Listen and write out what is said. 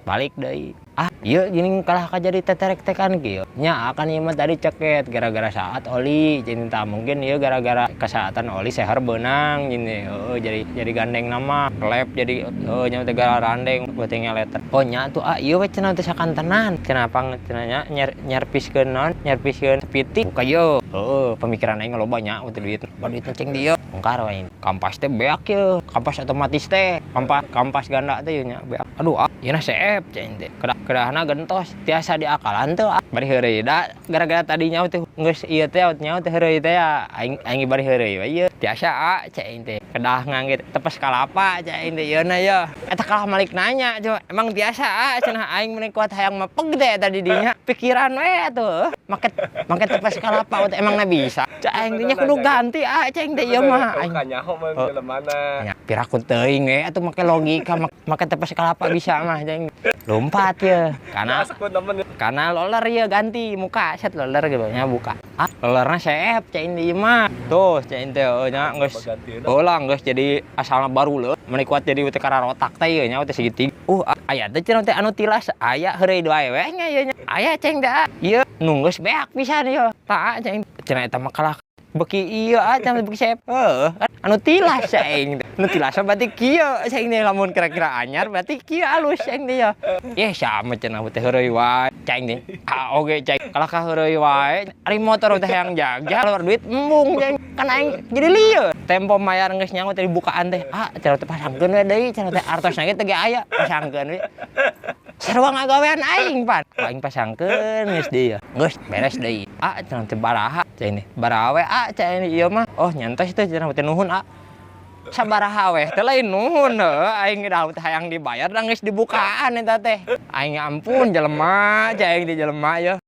Balik deui. Ah, ieu gini kalah ka jadi teterek-tekan kieu. Nya akan ieu mah tadi ceket gara-gara saat oli cinta, mungkin ieu gara-gara kesaatan oli seher beunang gini. Heeh, jadi gandeng nama klep, jadi heuh nya teh gara randeng beuting letter. Oh nya tuh, ah, ieu we cenah teh sakantenan. Cenah pang cenah nya nyerpiskeun naon, nyerpiskeun spiti. Buka ieu. Heeh, pemikiran aing loba nya teh duit. Ba duit ceng dieu. Bongkar we. Kampas teh beak ye, kampas otomatis teh, kampas kampas ganda teh nya beak. Aduh, ah, ieu na seep ceng teh. Kedah kedahna gentos, tiasa diakalan teu, ah. Bari heureuy da gara-gara tadinya teh geus ieu teh nya teh heureuy teh ya aing aing bari heureuy we ieu. Tiasa, ah, ceng teh. Kedah ngangge tepes kalapa ceng teh ieu na ye. Eta kalah malik nanya coba, emang tiasa, ah, cenah. Aing meni kuat hayang mapeg teh tadi dinya. Pikiran we tuh. Make make tepes kalapa teh emangna bisa. Cek aing teh nya kudu ganti, ah, ceng teh ieu mah. Aing Kanyaho mah Oh. jelemana. Nya piraku teuing we atuh make logika make tepes kalapa bisa mah ceng. Lompat ye. Karena Asek temen. Karena roller ya ganti muka set roller gitu nya buka. Ah, rollerna seep cek ini mah. Tuh cek teh, oh, nya geus. Oh lah, geus jadi asalna baru leuh. Meni kuat jadi teh rotak teh ieu nya teh segitiga. Aya teh cenah teh anu tilas aya heureuy dua we nya ieu nya. Aya ceng teh, ah. Ieu nu geus beak pisan ieu. Tah ceng cenah eta mah kalah beki ieu, ah, cenah beki seep. Heuh, kan anu tilas ceng teh. Nu tilas mah berarti kieu ceng teh, lamun kira-kira anyar berarti kieu alus ceng teh ya. Yeh, sama cenah teh heureuy wae ceng teh. Ah, oge ceng kalah ka heureuy wae. Ari motor teh hayang jagja keluar duit embung ceng. Kan aing jadi lieur. Tempo mayar geus nyaho teh dibukaan teh. Ah, cenah teh pasangkeun we deui cenah teh, artosna ge teh ge aya, pasangkeun we. Sarua ngagawean aing pan. Aing pasangkeun geus deui ya. Geus beres deui. Ah, cenah teh baraha ceng teh. Baraha we, ah, ceng ieu mah. Oh, nyantos teh cenah teh, nuhun, ah. Sabaraha weh teh lain nuhun heuh, aing da teh hayang dibayar da geus dibukaan eta teh. Aing ampun jelema ceng di jelema ye.